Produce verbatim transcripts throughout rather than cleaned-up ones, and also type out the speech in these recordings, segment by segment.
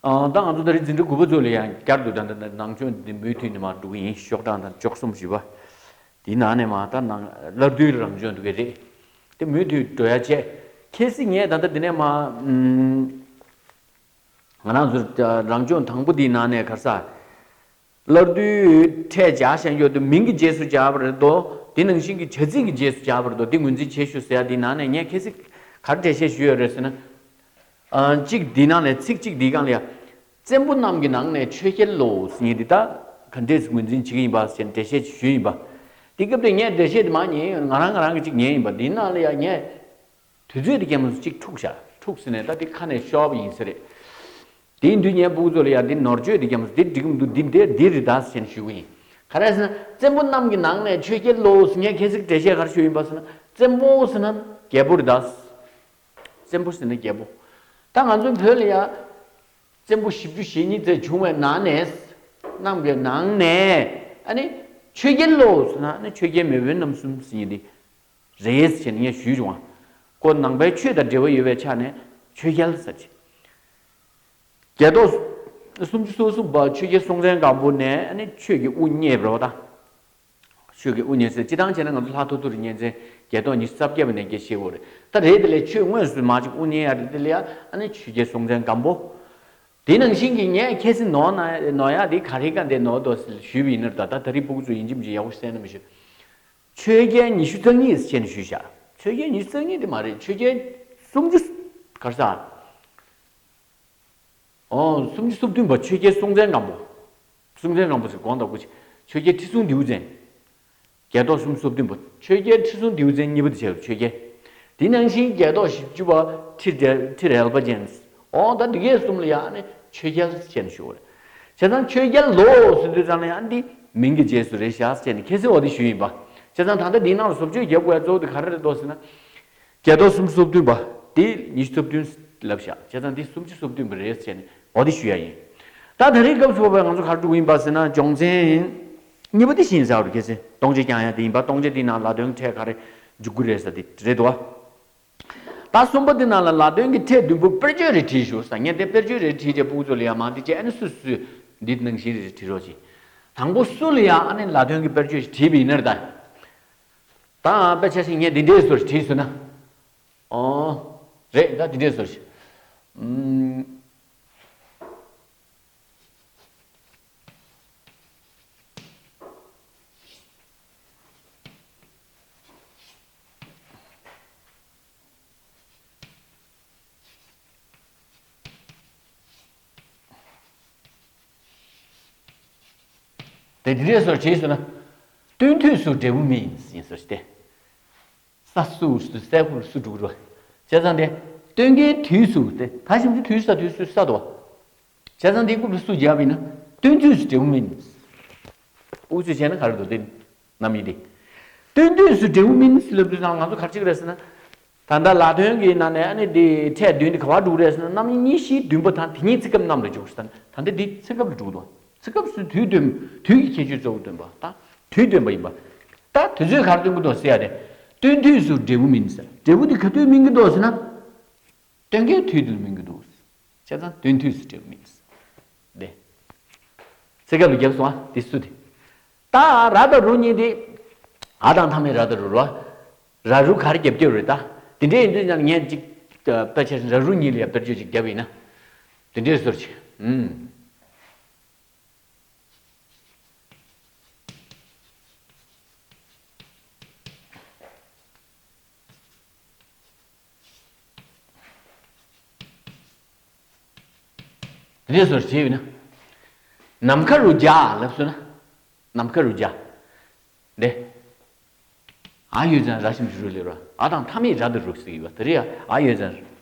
ཨ། ད་ང་ཚོ་ད་རེས་འཛིན་གྲྭ་དགུ་པ་ཚོ་ལ་ཡང་བསྐྱར་དུ་ད་ད་ད་ནང་ཆོས་འདི་མུ་མཐུད་ནས་མར་འགྲོ་གི་ཡིན། ཤོག་གྲངས་དང་བཅུ་གསུམ་བཞི་པ། དེའི་ནང་ནས་མར་ད་ནང་སླར་བསྡུའི་རང་སྦྱོང་འདུག་གི་རེད། དེ་མུ་མཐུད་འགྲོ་ཡ་བྱས། གལ་སྲིད་ངས་ད་ལྟ་འདི་ནས་མར་ཨུམ། ང་རང་ཚོ་རང་སྦྱོང་དང་པོ་འདིའི་ནང་ནས་ག་རེ་ཟ། སླར་བསྡུའི་ཕྲད་སྦྱར་བཞག་ཡོད་དུས་མིང་གི་རྗེས་སུ་སྦྱར་བ་རེད་དོ། དེ་ནང་བཞིན་གྱི་བྱ་ཚིག་གི་རྗེས་སུ་སྦྱར་བ་རེད་དོ། འདི་ངོས་འཛིན་བྱེད་ཤོག་ཟེར་ཡ་འདིའི་ནང་ནས་ངས་གལ་སྲིད་ག་རེ་འགྲེལ་བཤད་ཞུས་ཡོད་རེད་ཟེར་ན། ཨ། གཅིག་འདིའི་ནང་ནས་ཚིག་གཅིག་འདིའི་སྒང་ལ་ཡ། བཙན་པོ་རྣམས་ཀྱི་ནང་ནས་ཆོས་རྒྱལ་ལོ་ཟེར་མཁན་འདི་ད་ག་འདྲས་ངོས་འཛིན་བྱེད་ཀྱི་ཡིན་པ་ཟེར་འགྲེལ་བཤད་ཞུས་ཡིན་པ། དེ་སྐབས་དེ་ངས་འགྲེལ་བཤད་དེ་མར་ཉན་ཡོད། ང་རང་ང་རང་གིས་གཅིག་ཉན་ཡིན་པ། འདིའི་ནང་ལ་ཡ་ངས་དུས་ཚོད་དེ་རྐྱང་མ་གཅིག་འཁྲུག་བཞག་འཁྲུག་ཟེར་ནས་ད་དེ་ཁ་ནས་ཤོར་བ་ཡིན་ས་རེད། དེ་ཡིན་དུས་ངས་སྤུ་གུ་ཚོ་ལ་ཡ་འདི་ནོར་བཅོས་དེ་རྐྱང་མ་འདི་འགྲིག་གི་མི་འདུག་འདི་འདི་འདི་རེད་ད་ཟེར་ནས་ཞུ་གི་ཡིན། ག་རེ་ཟེར་ན་བཙན་པོ་རྣམས་ཀྱི་ནང་ནས་ཆོས་རྒྱལ་ལོ་ཟེར། ངས་གལ་སྲིད་འགྲེལ་བཤད་ག་རེ་ཞུས་ཡིན་པ་ཟེར་ན། བཙན་པོ་ཟེར་ན་རྒྱལ་པོ་རེད་ད། བཙན་པོ་ཟེར་ན་རྒྱལ་པོ། ད་ང་ཚོའི་བོད་ལ་ཡ། བཙན་པོ་བཞི་བཅུ་ཞེ་གཉིས་ཙམ་བྱུང་བའི་ནང་ནས། རྣམས་ཀྱི་ནང་ནས། ཨ་ནི། ཆོས་རྒྱལ་ལོ་ཟེར་ན་ཨ་ནི་ཆོས་རྒྱལ་མེས་དབོན་རྣམ་གསུམ་ཟེར་མཁན་འདི་རེད་ཟེར་ནས་ངས་ཞུས་བྱུང་བ། ཁོ་ནང་པའི་ཆོས་དང་འབྲེལ་བ་ཡོད་པའི་ཆ་ནས་ཆོས་རྒྱལ་ཟེར་གྱི། རྒྱལ་ཐོག་སུམ་ཅུ་སོ་གསུམ་པ་ཆོས་རྒྱལ་སྲོང་བཙན་སྒམ་པོ་ནས་ཨ་ནི་ཆོས་ཀྱི་དབུ་བརྙེས་པ་རེད་པ་ད། ཆོས་ཀྱི་དབུ་བརྙེས་ཟེར། སྤྱིར་བཏང་བྱས་ན་ང་ཚོ་ལྷ་ཐོ་ཐོ་རི་གཉན་བཙན་བརྒྱད་སྟོང་ཉི་ཤུ་རྩ་བརྒྱད་པ་ནས་སྐད་ཆ་བཤད་ཀྱི་ཡོད་རེད། ད་རེད་དེ་ལས་ཆོས་དངོས་སུ་མ་ཅིག་དབུ་བརྙེས་ཡ་རེད། དེ་ལ་ཡ་ཨ་ནི་ཆོས་རྒྱལ་སྲོང་བཙན་སྒམ་པོ། དེ་ནང་བཞིན་གྱི་ངས་ཁ་སང་ནོར་ན་ནོར་ཡ་དེ་ག་རེ་ག་འདྲ་ནོར་འདུག་ཞུས་པ་ཡིན་ན། ད་ད་ད་རེས་སྤུ་གུ་ཚོ་ཡིན་གཅིག་མིན་གཅིག་ཡག་པོ་གསན་ན་མི་ཤེས། ཆོས་རྒྱལ་ཉི་ཤུ་རྩ་གཉིས་ཟེར་ནས་ཞུས་བཞག་ཆོས་རྒྱལ་ཉི་ཤུ་རྩ་གཉིས་དེ་མ་རེད། ཆོས་རྒྱལ་སུམ་ཅུ་ག་རེ་ཟ། ཨོ། སུམ་ཅུ་སོ་བདུན་པ་ཆོས་རྒྱལ་སྲོང་བཙན་སྒམ་པོ། སྲོང་བཙན་སྒམ་པོ་ཟེར་དགོངས་དག་པོ་ཆེ། ཆོས་རྒྱལ་ཁྲི་སྲོང་ལྡེའུ་བཙན། རྒྱལ་ཐོག་སུམ་ཅུ་སོ་བདུན་པ་ཆོས་རྒྱལ་ཁྲི་སྲོང་ལྡེའུ་བཙན་གཉིས་པ་དེ་བྱས་པ་ཆོས་རྒྱལ། དེ་ནང་བཞིན་རྒྱལ་ཐོག་བཞི་བཅུ་པ་ཁྲི་རལ་ཁྲི་རལ་པ་ཅན། ཨོ་ད་འདི་གས་གསུམ་ལ་ཡ་ཨ་ནི་ཆོས་རྒྱལ་ཟེར་ནས་ཞུ་བ་རེད། བྱས་ཙང་ཆོས་རྒྱལ་ལོ་ཟེར་དུས་ཙམ་ལ་ཡ་འདི་མིང་གི་རྗེས་སུ་རེད་བཞག་ཟེར་ནས་ཁ་སང་འོ་དེ་ཞུས་ཡིན་པ། བྱས་ཙང་ད་ལྟ་འདིའི་ནང་ལ་བཟོ་བཅོས་རྒྱབ་དགོས་ཡ་གཙོ་བོ་དེ་ག་རེ་རེད་འདུག་ཟེར་ན། རྒྱལ་ཐོག་སུམ་ཅུ་སོ་བདུན་པ། དེ་ཉི་ཤུ་རྩ་བདུན་ལབ་བཞག་བྱས་ཙང་འདི་སུམ་ཅུ་སོ་བདུན་པ་རེད་ཟེར་ནས་འོ་དེ་ཞུ་ཡ་ཡིན། ད་ད་རེས་སྐབས་སུ་བབས་པའི་ང་ཚོ་ག་རེ་འགྲོ་གི་ཡིན་པ་ཟེར་ན། སྦྱོང་ཚན་གཉིས་པ་དེ་ཤེས་ཚར་བ་རེད། ཁ་སང་སྟོང་ཆ་རྐྱང་ཡ་དེ་ཡིན་པ། སྟོང་ཆ་དེའི་ནང་ལ་དོན་གྱི་ཕྲད་ག་རེ་འཇུག་གི་རེད་ཟེར་དེ་རེད་འདུག་བ། ད་གསུམ་པ་དེ་ནང་ལ་ལ་དོན་གྱི་ཕྲད་བདུན་པོ་དཔེར་བརྗོད་རེ་བྲིས་ཤོག་ཟེར། ངས་དེ་དཔེར་བརྗོད་རེ་བྲིས་རྗེས་སྤུ་གུ་ཚོ་ལ་ཡ་མ་འདི་བྱས་ཨ་ནི་སུ་སུས་འདི་ནང་བཞིན་རེ་བྲིས་རོགས་གྱིས། དང་པོ་སུ་ལ་ཡ་ཨ་ནི་ལ་དོན་གྱི་དཔེར་བརྗོད་ཞིག་བྲིས་པ་ཡིན་ན་རེད་ད། ད་དཔེ་ཆ་ཞིག་ངས་འདི་འདྲས་སུ་བྲིས་སོང་ན། ཨོ། རེད་ད་འདི་འདྲས་སུ་བྲིས། ཨུམ། དེ་འདི་འདྲས་སུ་བྲིས་སོང་ན། སྟོན་དུས་སུ་འབྲས་བུ་སྨིན་ཡིན་སུ་སྟེ། ས་སུ་སུ་སའི་ཁུ་སུ་འགྲོ་གི་རེད། བྱས་ཙང་དེ་སྟོན་ཀའི་དུས་སུ་དེ་ད་ཞིམ་གྱི་དུས་ས་དུས་སུ་ས་དོ། བྱས་ཙང་དེའི་རྐུབ་ལ་སུ་བརྒྱབ་ཡིན་ན་སྟོན་དུས་སུ་འབྲས་བུ་སྨིན། ཨུ་ཚུགས་བྱས་ན་ག་རེ་འདུག་དེ་རྣམ་དབྱེ་དེ། སྟོན་དུས་སུ་འབྲས་བུ་སྨིན་ལབ་དུས་ཙང་ང་ཚོ་ག་རེ་བྱེད་ཀྱི་རེད་ཟེར་ན། ད་ལྟ་ལ་དོན་གྱི་ནང་ནས་ཨ་ནི་དེ་ཕྲད་བདུན་དེ་ག་པར་འགྲོ་གི་རེད་ཟེར་ན། རྣམ་དབྱེ་གཉིས་བཞིའི་བདུན་པ་དང་དེ་ཉིད་ཚིག་སྐབས་རྣམས་ལ་འཇུག་ཟེར་ན། ད་ལྟ་འདི་ཚིག་སྐབས་ལ་འགྲོ་གི་འདུག་ཚིག་སྐབས་སུ་དུས་སྟོན། དུས་ཀྱི་ཁྱད་ཆོས་གཙོ་བོ་སྟོན་པ་དང་དུས་སྟོན་པ་ཡིན་པ། ད་དུས་ཚོད་ག་རེ་སྟོན་གྱི་འདུག་ཟེར་ཡ་རེད། སྟོན་དུས་སུ་འབྲས་བུ་སྨིན་ཟེར། འབྲས་བུ་དེ་ག་དུས་སྨིན་གྱི་འདུག་ཟེར་ན། སྟོན་ཀའི་དུས་དེ་ལ་སྨིན་གྱི་འདུག་བྱས་ཙང་སྟོན་དུས་སུ་འབྲས་བུ་སྨིན། དེ། ཚེ་སྐབས་ལ་རྒྱབ་སོང་ཨ་དེ་སུ་དེ། ད་ར་དང་རུ་གཉིས་དེ། འ་དང་མཐའ་མེད་ར་དང་རུ་ར། ར་རུ་ག་རེ་རྒྱབ་རྒྱབ་རེད་ད། དེ་འདྲས་ཡིན་དུས་ཀྱང་ངས་ཅིག་དཔེ་ཆ་ར་རུ་གཉིས་ལ་ཡ་དཔེར་བརྗོད་ཅིག་རྒྱབ་ཡིན་ན། དེ་འདྲས་སོར་ཆེ། ཨུམ། རེད་ཟེར་བྱས་ཡོད་ན། ནམ་མཁའ་རུ་བྱ་ལབ་སོང་ན། ནམ་མཁའ་རུ་བྱ། འདི། འ་ཡོད་ཙང་ར་ཞབས་ཀྱུ་རུ་ལེབ་ར། འ་དང་མཐའ་མེད་ར་དང་རུ་ཟེར་གྱི་ཡོད་པ་དེ་རེད་ཡ། འ་ཡོད་ཙང་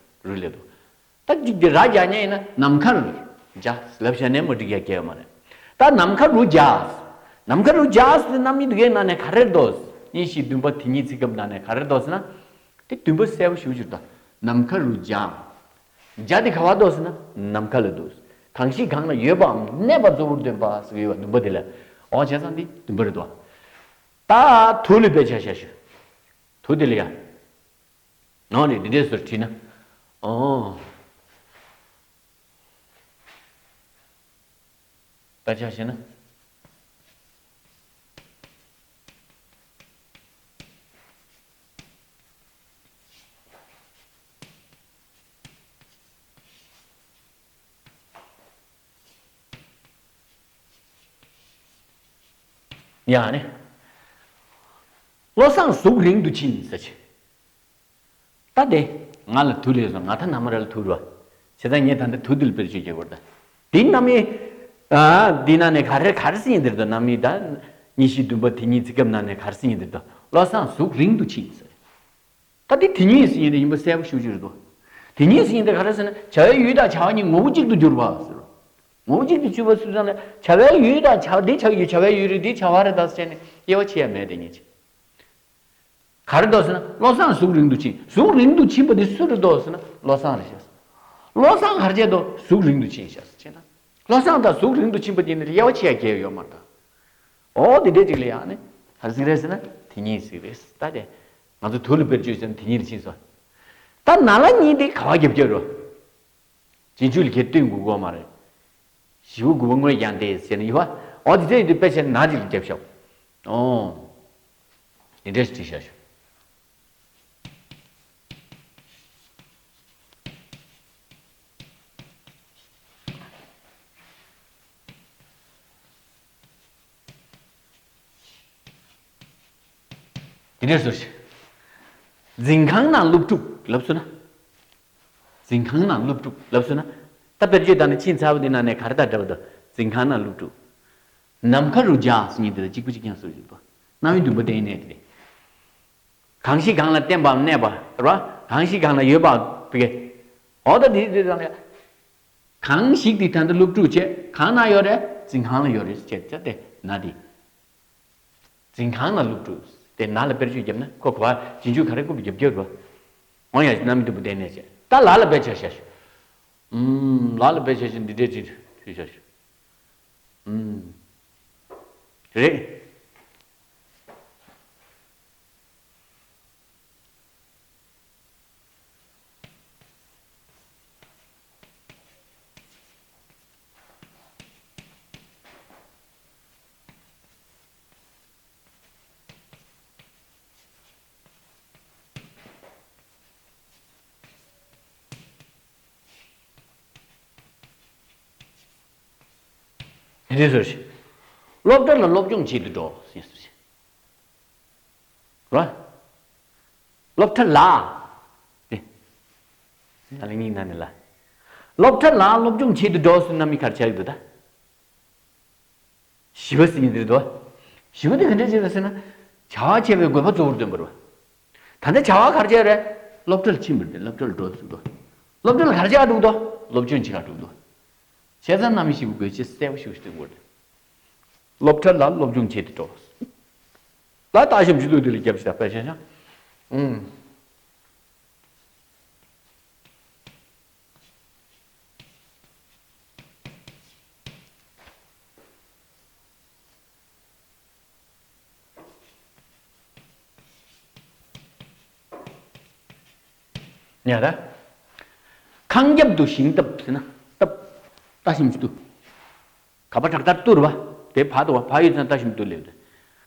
རུ་ལེབ་འདུག་ད་ཅིག་དེ་ར་རྒྱག་མཁན་ཡིན་ན་ནམ་མཁར་བྱ་ལབ་བྱས་ནས་མ་འགྲིག་ཡ་གལ་ཡོད་མ་རེད། ད་ནམ་མཁའ་རུ་བྱ། ནམ་མཁའ་རུ་བྱ་ཟེར་རྣམ་དབྱེ་འདི་གའི་ནང་ནས་ག་རེ་འདུག་གཉིས་བཞི་བདུན་པ་དེ་ཉིད་ཚིག་སྐབས་ནང་ནས་ག་རེ་འདུག་ཟེར་ན། དེ་བདུན་པ་གསལ་པོ་ཞེ་པོ་ཅིག་འདུག་ནམ་མཁའ་རུ་བྱ། བྱ་དེ་ག་པར་འདུག་ཟེར་ན་ནམ་མཁའ་ལ་འདུག་གང་ཞིག་གང་ན་ཡོད་པའམ་གནས་པ་གཙོ་བོར་འདོན་པ་ཟེར་གྱི་ཡོད་པ་བདུན་པ་དེ་ལ། འོ་བྱས་ཙང་འདི་བདུན་པ་རེད་འདུག་ད་དུ་ལ་དཔེ་ཆ་བཞག་ཞུ། དུ་དེ་ལ་ཡ། ནང་ནས་འདི་འདྲས་སུ་བྲིས་ན། ཨོ། དཔེར་ཆ་བཞག་ན། ཡང་ནི། བློ་བཟང་གཟུགས་རིང་དུ་ཕྱིན་ཟེར་ཅིག་ད་དེ། ང་ལ་དུག་ལས་སོང་། ང་ད་ན་མ་ར་ལ་དུག་རོ། བྱས་ཙང་ངས་ད་ལྟ་དུག་འདི་ལ་དཔེར་བརྗོད་རྒྱག་དགོས་རེད་ད། འདི་རྣམ་དབྱེ། ཨ། འདི་ནང་ནས་ག་རེ་ག་རེ་ཟེར་ཡིན་འདིར་དུ་རྣམ་དབྱེ་ད། ཉི་ཤུ་བདུན་པ་དེ་ཉིད་ཚིག་སྐབས་ནང་ནས་ག་རེ་ཟེར་ཡིན་འདིར་དུ་བློ་བཟང་གཟུགས་རིང་དུ་ཕྱིན་ཟེར། ད་འདི་དེ་ཉིད་ཟེར་ཡིན་འདི་ཡིན་པ་གསལ་པོ་ཞེ་པོ་ཅིག་རེད་དོ། དེ་ཉིད་ཟེར་ཡིན་འདི་ག་རེ་ཟེར་ན་བྱ་བའི་ཡུལ་དང་བྱ་བ་གཉིས་ངོ་བོ་གཅིག་ཏུ་གྱུར་པ་ཟེར། ངོ་བོ་གཅིག་ཏུ་གྱུར་པ་སུ་ཙམ་ལ་བྱ་བའི་ཡུལ་དང་བྱ་བ་འདི་བྱ་བའི་ཡུལ་བྱ་བའི་ཡུལ་རེད་འདི་བྱ་བ་རེད་ད་ཟེར་ནས་དབྱེ་བ་ཕྱེ་ཡ་མེད་དེ་ཉིད་ཅིག་ག་རེ་འདུག་ཟེར་ན་བློ་བཟང་གཟུགས་རིང་དུ་ཕྱིན། གཟུགས་རིང་དུ་ཕྱིན་པ་དེ་སུ་རེད་འདུག་ཟེར་ན་བློ་བཟང་རེད་ཤག་བློ་བཟང་ག་རེ་བྱས་འདུག་གཟུགས་རིང་དུ་ཕྱིན་ཤག་ཟེར་ན། བློ་བཟང་དང་གཟུགས་རིང་དུ་ཕྱིན་པ་དེ་ནི་དབྱེ་བ་ཕྱེ་ཡ་གལ་ཡོད་མ་རེད་ད། ཨོ་དེ་འདྲས་ཅིག་ལ་ཡང་ནི་ག་རེ་ཟིག་རེད་ཟེར་ན་དེ་ཉིད་ཟིག་རེད་ད། དེ་ང་ཚོ་དུག་ལ་དཔེར་བརྗོད་བྱས་ན་དེ་ཉིད་ལ་ཕྱིན་སོང་། ད་ན་ལ་གཉིས་དེ་ག་བ་རྒྱབ་རྒྱབ་རོ། རྗེས་འཇུག་ལ་ཁྱེད་སྟོན་དགོས་གོ་མ་རེད། བཞི་པོ་དགུ་པོ་དངོས་ཀྱང་དེ་ཟེར་ནས་ཡོད་པ། འོ་དེ་ཚོ་ཡིན་དུས་དཔེ་ཆ་ནག་ཅིག་ལ་རྒྱབ་ཤོག་ཨོ། དེ་འདྲས་བྲིས་བཞག་ཤོག་དེ་འདྲས་སོ་ཞིག་འཛིན་ཁང་ནང་སློབ་ཕྲུག་ལབ་སོང་ན། འཛིན་ཁང་ནང་སློབ་ཕྲུག་ལབ་སོང་ན། ད་དཔེར་བརྗོད་བཏང་ནས་ཕྱིན་ཚར་བ་དེ་ནང་ནས་ག་རེ་དང་འདྲ་བ་འདུག་འཛིན་ཁང་ནང་སློབ་ཕྲུག་ནམ་མཁའ་རུ་འཇག་ཟེར་མཁན་དེ་དང་གཅིག་པ་གཅིག་རྐྱང་བཟོ་བཞིན་པ། རྣམ་དབྱེ་བདུན་པ་གཏན་ནས་དེ་རེད། གང་ཞིག་གང་ལ་བརྟེན་པའམ་གནས་པ་རེད་བ། གང་ཞིག་གང་ལ་ཡོད་པ་བི་གེ་འོ་ད་དེ་དེ་ཙང་ཡ། གང་ཞིག་དེ་ད་ལྟ་སློབ་ཕྲུག་བྱས་གང་ན་ཡོད་རེད། འཛིན་ཁང་ལ་ཡོད་རེད་ཟེར་བྱས་ད་དེ་ན་དེ། འཛིན་ཁང་ན་སློབ་ཕྲུག་དེ་ན་ལ་དཔེར་བརྗོད་བརྒྱབ་ན་ཁོ་གོ་བ་རྗེས་འཇུག་ག་རེ་བཀོད་པ་རྒྱབ་རྒྱབ་རོ། འོ་ཡ་རྣམ་དབྱེ་བདུན་པ་གཏན་ནས་བྱས་ད་ལ་ལ་དཔེ་ཆ་བཞག་ཤོག་ཨུམ། ལ་ལ་དཔེ་ཆ་བཞག་འདི་འདྲས་ཅིག་བྲིས་བཞག་ཤོག་ཨུམ། རེད། དེ་འདྲས་སོ་ཞིག་སློབ་གྲྭ་ལ་སློབ་སྦྱོང་བྱེད་དུ་འགྲོ་ཟེར་སོ་ཞིག་རོ། སློབ་གྲྭ་ལ། དེ། ད་ལ་སྙིང་ན་ནི་ལ། སློབ་གྲྭ་ལ་སློབ་སྦྱོང་བྱེད་དུ་འགྲོ་ཟེར་ན་མི་གར་ཆགས་ཡོད་དོ་ད། བཞི་པ་ཟེར་ཉིན་དེ་རེད་དོ། བཞི་པ་དེ་ག་འདྲས་བྱས་ལ་ཟེར་ན། བྱ་བ་བྱས་པའི་དགོས་པ་གཙོ་བོར་སྟོན་པ་རེད། ད་ལྟ་བྱ་བ་གར་བྱས་རེད། སློབ་གྲྭར་ཕྱིན་པ་རེད་དེ་སློབ་གྲྭར་འགྲོ་ཟེར་དོ། སློབ་གྲྭར་གར་བྱས་འགྲོ་དོ། སློབ་སྦྱོང་བྱེད་གར་འགྲོ་དོ། བྱས་ཙང་རྣམ་དབྱེ་བཞི་པོ་དགོས་ཆེད་གསལ་པོ་ཞིག་སྟོན་དགོས་རེད། སློབ་གྲྭ་ལ་སློབ་སྦྱོང་བྱེད་དུ་འགྲོ། ལ་ལྟ་ཞིབ་ཞུ་ལུགས་དེ་ལ་རྒྱབ་ཤ་དཔེ་ཤ་ཤ། ཨུམ། ཉ་ར། ཁང་རྒྱབ་ཏུ་ཤིང་བཏབ་ཟེར་ན་བཏབ། ལྟ་ཞིབ་ཏུ། ག་པ་དྲག་ལྟར་བཏུར་བ། དེ་བར་དུ་བ་བ་ཡོད་ཙང་ལྟ་ཞིབ་ཏུ་ལེབ་དེ།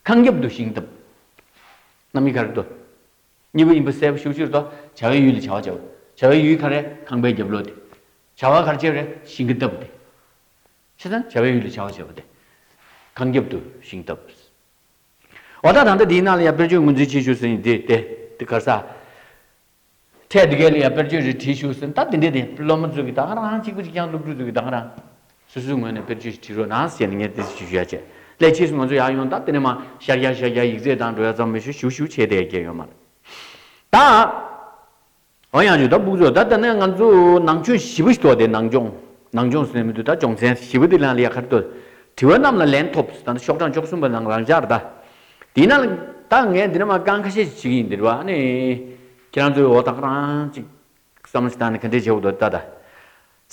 ཁང་རྒྱབ་ཏུ་ཤིང་བཏབ། རྣམ་དབྱེ་ག་རེ་འདུག་གཉིས་པ་ཡིན་པ་གསལ་པོ་ཞུ་ཕྱིར་དོ། བྱ་བའི་ཡུལ་ལ་བྱ་བ་བྱ་བ། བྱ་བའི་ཡུལ་ག་རེ་ཁང་པའི་རྒྱབ་ལོགས་དེ། བྱ་བ་ག་རེ་བྱས་རེད་ཤིང་གི་བཏབ་དེ། ཤེས་ཙང་བྱ་བའི་ཡུལ་ལ་བྱ་བ་བྱ་བ་དེ། ཁང་རྒྱབ་ཏུ་ཤིང་བཏབ། འོ་ད་ད་ལྟ་འདིའི་ནང་ལ་ཡང་དཔེར་བརྗོད་ངོས་འཛིན་བྱེད་ཞུ་ཟིན་དེ་དེ་དེ་གར་ས། ཕྲད་འདི་གའི་ལ་ཡང་དཔེར་བརྗོད་རེ་བྲིས་ཞུ་ཟིན་ད་དེ་འདྲས་དེ་སློབ་མ་ཚོ་གི་ད་ག་རང་གཅིག་པུ་གཅིག་རྐྱང་སློབ་ཕྲུག་ཚོ་གི་ད་ག་རང་། སོ་སོའི་ངོས་ནས་དཔེར་བརྗོད་ཞིག་བྲིས་རོགས་གནང་ཟེར་ནས་ངས་དེ་ཞུ་ཞུ་ཡ་བྱས། ལས་ཕྱིས་སུ་ང་ཚོ་ཡར་ཡོང་ད་དེ་ནས་མ་ཤར་ཡ་ཤར་ཡ་ཡིག་ཚད་དང་འགྲོ་ཡ་ཙམ་མི་ཞུ་ཞུ་ཞུ་བྱས་དེ་ཡ་སྐྱེ་ཡོད་མ་རེད། ད། འོ་ཡང་ཞུ་ད་སྤུག་ཚོ་ད་ལྟ་ནས་ང་ཚོ་ནང་ཆོས་བཞི་པ་ཞིག་ཐོག་དེ་ནང་སྦྱོང་། ནང་སྦྱོང་ཟེར་མི་འདུག་ད་སྦྱོང་ཚན་བཞི་པ་དེ་ལ་ཡ་གར་ཐོག་དྲི་བ་རྣམས་ལ་ལན་ཐོབ་ད་ཤོག་གྲངས་བཅུ་གསུམ་པ་ནང་རང་འཇགས་རེད་ད། དེ་ན་ད་ངས་འདི་ནས་མ་རྐང་ཁ་ཤས་ཤིག་བྱེད་ཀྱི་ཡིན་འདིར་བ་ནི། ཁྱེད་རང་ཚོའི་འོ་ད་ག་རང་ཅིག་བསམ་བློ་ཞིག་བཏང་ནས་ག་འདྲས་བྱེད་དགོས་འདུག་ད་ད།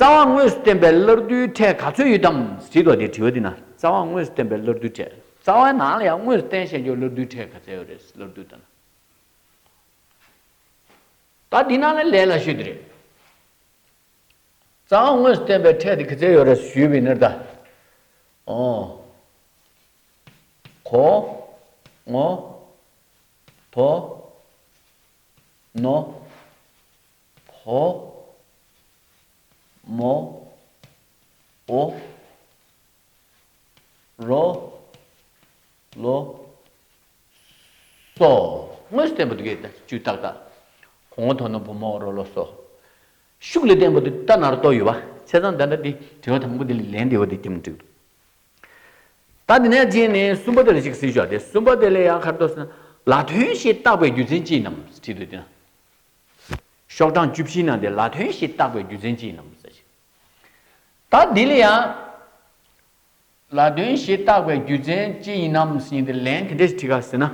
རྩ་བ་དངོས་སུ་བསྟན་པའི་བླ་རྡོའི་ཕྲད་ག་ཚོད་ཡོད་དམ་ཟེར་དོ་དེ་དྲི་བ་འདི་ན་རྩ་བ་དངོས་སུ་བསྟན་པའི་བླ་རྡོའི་ཕྲད་རྩ་བའི་ནང་ལ་ཡང་དངོས་སུ་བསྟན་བཞག་རྒྱུ་བླ་རྡོའི་ཕྲད་ག་ཚོད་ཡོད་རེད་བླ་རྡོའི་ད་ན། ད་འདི་ནང་ལ་ལས་སླ་ཤོས་དེ་རེད། རྩ་བ་དངོས་སུ་བསྟན་པའི་ཕྲད་དེ་ག་ཚོད་ཡོད་རེད་ཞུས་པ་ཡིན་ན་ད། ཨོ། གོ། ངོ། དོ། ནོ། བོ། མོ། འོ། རོ། ལོ། སོ། དངོས་སུ་བསྟན་པ་འདི་གས་ད་བཅུ་ཏག་ཏག་གོ། ངོ། དོ། ནོ། བོ། མོ། འོ། རོ། ལོ། སོ། ཤུགས་ལས་བརྟེན་པ་འདི་ད་ནར་གཏོགས་ཡོད་པ། བྱས་ཙང་ད་ལྟ་འདི་དྲི་བ་དང་པོ་འདི་ལན་འདེབས་པ་འདི་ཀྱང་འགྲིག་འདུག་ད་འདི་ནས་རྗེས་ནས་གསུམ་པ་དེ་ལ་ཅིག་གཟིགས་ཤོག་དེ་གསུམ་པ་དེ་ལ་ཡང་ག་རེ་འདུག་ཟེར་ན། ལ་དོན་ཞེས་བཏགས་པའི་རྒྱུ་མཚན་ཅི་ཡིན་ནམ་བྲིས་འདུག་དེ་ན། ཤོག་གྲངས་བཅུ་བཞིའི་ནང་དེ་ལ་དོན་ཞེས་བཏགས་པའི་རྒྱུ་མཚན་ཅི་ཡིན་ནམ་ཟེར་ཞིག་ད་འདི་ལ་ཡང་། ལ་དོན་ཞེས་བཏགས་པའི་རྒྱུ་མཚན་ཅི་ཡིན་ནམ་ཟེར་དེ་ལན་དེ་འདྲས་ཞིག་བྲིས་ག་ཟེར་ན།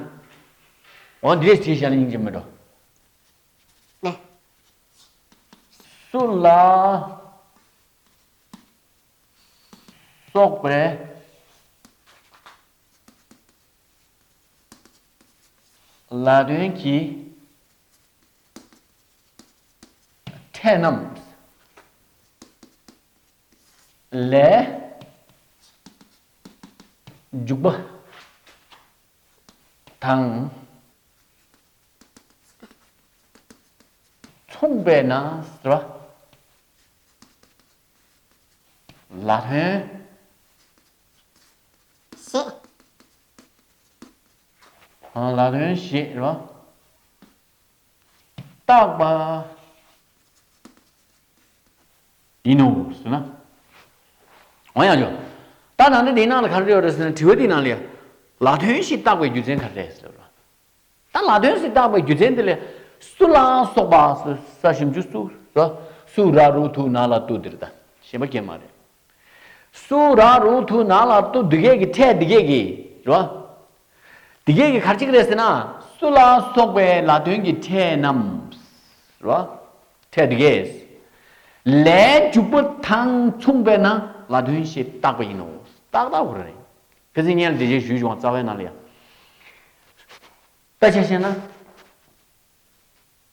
འོ་འདི་འདྲས་བྲིས་བཞག་ན་སྙིང་རྗེ་མི་འགྲོ། ལེ། སུ་ལ་སོགས་པའི་ལ་དོན་གྱི་ཕྲད་རྣམས་ལས་འཇུག་པ་དང་མཚུངས་པས་ན་ཟེར་བ། ལ་དོན་ཞེས། ལ་དོན་ཞེས་རོ། བཏགས་པ་ཡིན་ནོ་ཟེར་ན། འོ་ཡང་ཆོག་ད་ད་ནི་དེའི་ནང་ལ་ག་རེ་ཡོད་རེད་ཟེར་ན། དྲི་བ་དེའི་ནང་ལ་ཡང་། ལ་དོན་ཞེས་བཏགས་པའི་རྒྱུ་མཚན་ག་རེ་རེད་ཟེར་བ། ད་ལ་དོན་ཞེས་བཏགས་པའི་རྒྱུ་མཚན་དེ་ལས། སུ་ལ་སོགས་པ་ས་ཞབས་ཀྱུ་སུ་ར། སུ་ར་རུ་ཐུ་ན་ལ་ཏུ་དེ་རེད་ད། གཞན་པ་སྐྱེ་མ་རེད། སུ་ར་རུ་ཐུ་ན་ལ་ཏུ་འདི་གས་ཀྱི་ཕྲད་འདི་གས་ཀྱི་རེད་བ། འདི་གས་ཀྱི་ག་རེ་ཅིག་རེད་ཟེར་ན། སུ་ལ་སོགས་པའི་ལ་དོན་གྱི་ཕྲད་རྣམས་རེད་བ། ཕྲད་འདི་གས། ལས་འཇུག་པ་དང་མཚུངས་པས་ན་ལ་དོན་ཞེས་བཏགས་པ་ཡིན་ནོ། ཏག་ཏག་གོ་རེད། ཁ་སང་ཉལ་འདི་རྗེས་ཞུས་བྱུང་རྩ་བའི་ནང་ལ་ཡང་། ད་ཆ་བཤད་ན།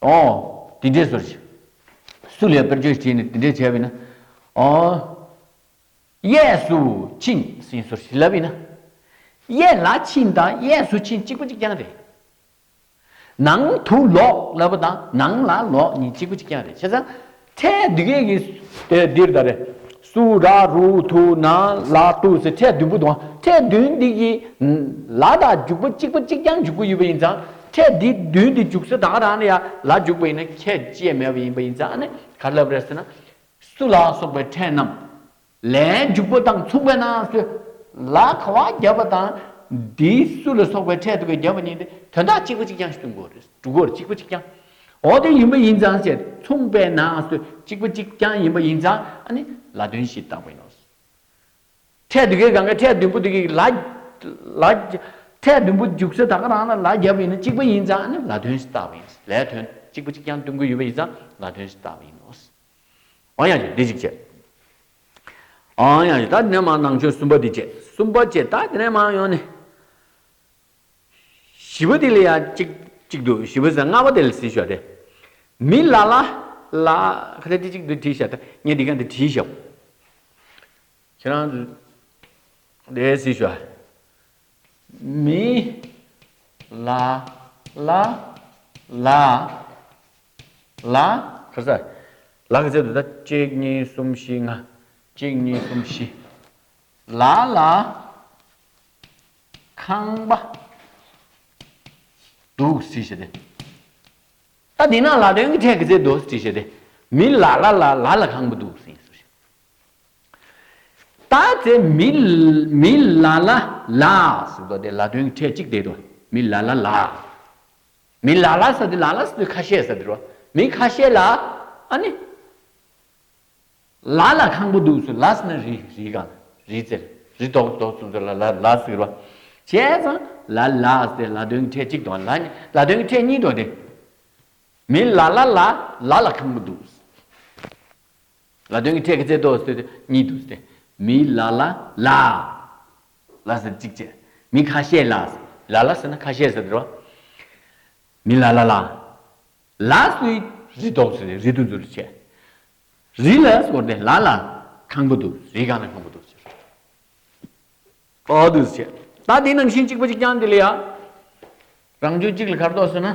ཨོ། དེ་འདྲས་ཟེར་ཞིག་སུ་ལས་དཔེར་བརྗོད་བྱས་ནས་དེ་འདྲས་བྱས་པས་ན། ཨོ། གཡས་སུ་ཕྱིན་ཟེར་ཟེར་ཞིག་ལབ་ཡིན་ན། གཡས་ལ་ཕྱིན་དང་གཡས་སུ་ཕྱིན་གཅིག་པ་གཅིག་རྐྱང་རེད། ནང་དུ་ལོག་ལབ་པ་དང་ནང་ལ་ལོག་གཉིས་གཅིག་པ་གཅིག་རྐྱང་རེད། བྱས་ཙང་། ཕྲད་འདི་གས་ཀྱི་དེ་འདིར་ད་རེད། སུ་ར་རུ་ཐུ་ན་ལ་ཏུ་ཟེར་ཕྲད་བདུན་པོ་དང་ཕྲད་བདུན་འདི་གི་ལ་དང་འཇུག་པ་གཅིག་པ་གཅིག་རྐྱང་འཇུག་གི་ཡོད་པ་ཡིན་ཙང་། ཕྲད་འདི་བདུན་འདི་འཇུག་ས་ད་ག་རང་ནས་ཡང་ལ་འཇུག་པ་ཡིན་ན་ཁྱད་ཅི་ཡང་མེད་པ་ཡིན་པ་ཡིན་ཙང་། ཨ་ནི་ག་རེ་ལབ་རེད་ཟེར་ན། སུ་ལ་སོགས་པའི་ཕྲད་རྣམས་ལས་འཇུག་པ་དང་མཚུངས་པས་ན་ཟེར། ལ་ག་བ་བརྒྱབ་པ་དང་འདིའི་སུ་ལ་སོགས་པའི་ཕྲད་དུ་བརྒྱབ་པ་གཉིས་དེ་དོན་དག་གཅིག་པ་གཅིག་རྐྱང་ཞིག་སྟོན་དགོས་རེད། སྒྲུབ་དགོས་རེད། གཅིག་པ་གཅིག་རྐྱང་། འོ་དེ་ཡིན་པ་ཡིན་ཙང་ཟེར། མཚུངས་པས་ན་ཟེར། གཅིག་པ་གཅིག་རྐྱང་ཡིན་པ་ཡིན་ཙང་། ཨ་ནི་ལ་དོན་ཞེས་བཏགས་པ་ཡིན་ནོ། ཕྲད་དུ་གི་གང་གི་ཕྲད་བདུན་པོ་དུ་གི་ལ། ལ། ཕྲད་བདུན་པོ་འཇུག་ས་ད་ག་རང་ལ་ལ་བརྒྱབ་པ་ཡིན་ན་གཅིག་པ་ཡིན་ཙང་། ཨ་ནི་ལ་དོན་ཞེས་བཏགས་པ་ཡིན། ལས་དོན་གཅིག་པ་གཅིག་རྐྱང་སྟོན་གྱི་ཡོད་པ་ཡིན་ཙང་ལ་དོན་ཞེས་བཏགས་པ་ཡིན་ནོ། འོ་ཡང་ཞུ་འདི་གཅིག་བྱས། འོ་ཡང་ཞུ་ད་ནས་མ་ནང་ཆོས་གསུམ་པ་འདི་བྱས། གསུམ་པ་བྱས། ད་དེ་ནས་མ་ཡོང་ནས། བཞི་པ་དེ་ལ་ཡང་གཅིག་གཅིག་འདུག་བཞི་པ་ཟེར་ལྔ་པ་དེ་ལ་གཟིགས་ཤོག་དེ། མི་ལ་ལ་ལ། ཁ་ལ་དེ་གཅིག་འདུག་བྲིས་ཤག་ད་ངས་འདི་ག་འདི་བྲིས་ཤག་ཁྱེད་རང་དེ་གཟིགས་ཤོག་མི་ལ་ལ་ལ་ལ། ག་ས། ལ་ག་ཚད་འདུག་ད་གཅིག་གཉིས་གསུམ་བཞི་ལྔ། གཅིག་གཉིས་གསུམ་བཞི། ལ་ལ་ཁང་པ་འདུག་ཟེར་བྱས་ཏེ། ད་འདི་ན་ལ་དོན་གྱི་ཕྲད་ག་ཚད་འདུག་ཟེར་བྱས་ཏེ། མི་ལ་ལ་ལ་ལ་ལ་ཁང་པ་འདུག་ཟེར་ཟེར། ད་དེ་མི་མི་ལ་ལ་ལ་ཟེར་དོ་དེ་ལ་དོན་གྱི་ཕྲད་གཅིག་དེ་དོ། མི་ལ་ལ་ལ། མི་ལ་ལ་ཟེར་དེ་ལ་ལ་ཟེར་དེ་ཁ་ཤས་ཟེར་དེ་རོ། མི་ཁ་ཤས་ལ། ཨ་ནི། ལ་ལ་ཁང་པ་འདུག་ཟེར། ལ་ཟེར་ན་རི་རི་གང་རི་རྩེར་རི་དོག་དོག་ཚུན་ཚོད་ལ་ལ་ལ་ཟེར་བ། བྱས་ཙང་ལ་ལ་ཟེར་ལ་དོན་གྱི་ཕྲད་གཅིག་དང་ལ་ལ་དོན་གྱི་ཕྲད་གཉིས་དང་དེ། མི་ལ་ལ་ལ་ལ་ལ་ཁང་པ་འདུག་ལ་དོན་གྱི་ཕྲད་ག་ཚད་འདུག་ཟེར་དེ་གཉིས་འདུག་ཟེར། མི་ལ་ལ་ལ། ལ་ཟེར་གཅིག་བྱས། མི་ཁ་ཤས་ལ། ལ་ལ་ཟེར་ན་ཁ་ཤས་ཟེར་དེ་རོ། མི་ལ་ལ་ལ། ལ་ཟེར་རི་དོག་ཟེར་རི་དུ་འཛུལ་བྱས། རི་ལ་ཟེར་དེ་ལ་ལ་ཁང་པ་འདུག་རི་སྒང་ལ་ཁང་པ་འདུག་ཟེར། ཨོ་འདུག་སེ་བྱས། ད་དེ་ནང་བཞིན་གཅིག་པ་གཅིག་རྐྱང་དེ་ལ་ཡ། རང་བྱུང་གཅིག་ལ་ག་རེ་འདུག་ཟེར་ན།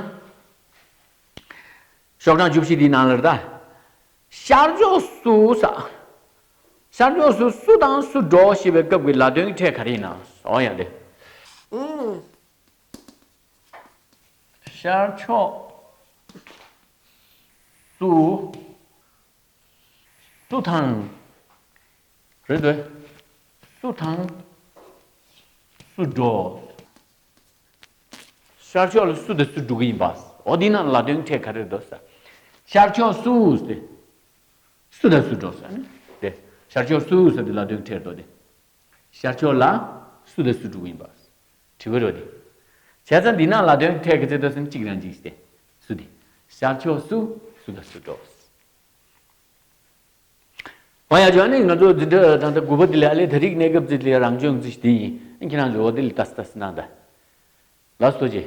ཤོག་གྲངས་བཅུ་བཞི་དེའི་ནང་ལ་རེད་ད། ཤར་ཕྱོགས་སུ་ས། ཤར་ཕྱོགས་སུ་སུ་དང་སུ་འགྲོ་ཞེས་པའི་སྐབས་ཀྱི་ལ་དོན་གྱི་ཕྲད་ག་རེ་ཡིན་ན། ཨོ་ཡ་དེ། ཤར་ཕྱོགས་སུ། སུ་དང་། རེད་དེ། སུ་དང་། སུ་འགྲོ། ཤར་ཕྱོགས་ལ་སུ་དང་སུ་འགྲོ་གི་ཡིན་པ། འོ་འདི་ན་ལ་དོན་ཕྲད་ག་རེ་འདུག་ཟེར། ཤར་ཕྱོགས་སུ་སྟེ། སུ་དང་སུ་འགྲོ་ཟེར་ནི། དེ། ཤར་ཕྱོགས་སུ་ཟེར་དེ་ལ་དོན་ཕྲད་འགྲོ་དེ། ཤར་ཕྱོགས་ལ་སུ་དང་སུ་འགྲོ་གི་ཡིན་པ། དྲི་བ་རོ་དེ། བྱས་ཙང་འདི་ན་ལ་དོན་ཕྲད་ག་ཚོད་འདུག་ཟེར་ན་གཅིག་རང་གཅིག་སྟེ། སུ་དེ། ཤར་ཕྱོགས་སུ་སུ་དང་སུ་འགྲོ། བ་ཡ་ཇོ་ནི་ང་ཚོ་འཛིན་གྲྭ་དང་ད་དགུ་པ་དེ་ལ་ཨ་ལེ་ད་རིག་གནས་སྐབས་ཚིག་ལ་རང་བྱུང་ཚིག་དེ་ཡིན། ཁྱེད་རང་ཚོ་འོ་དེ་ལ་ཏཱས་ཏཱས་གནང་ད། ལགས་སོ་ཅེ།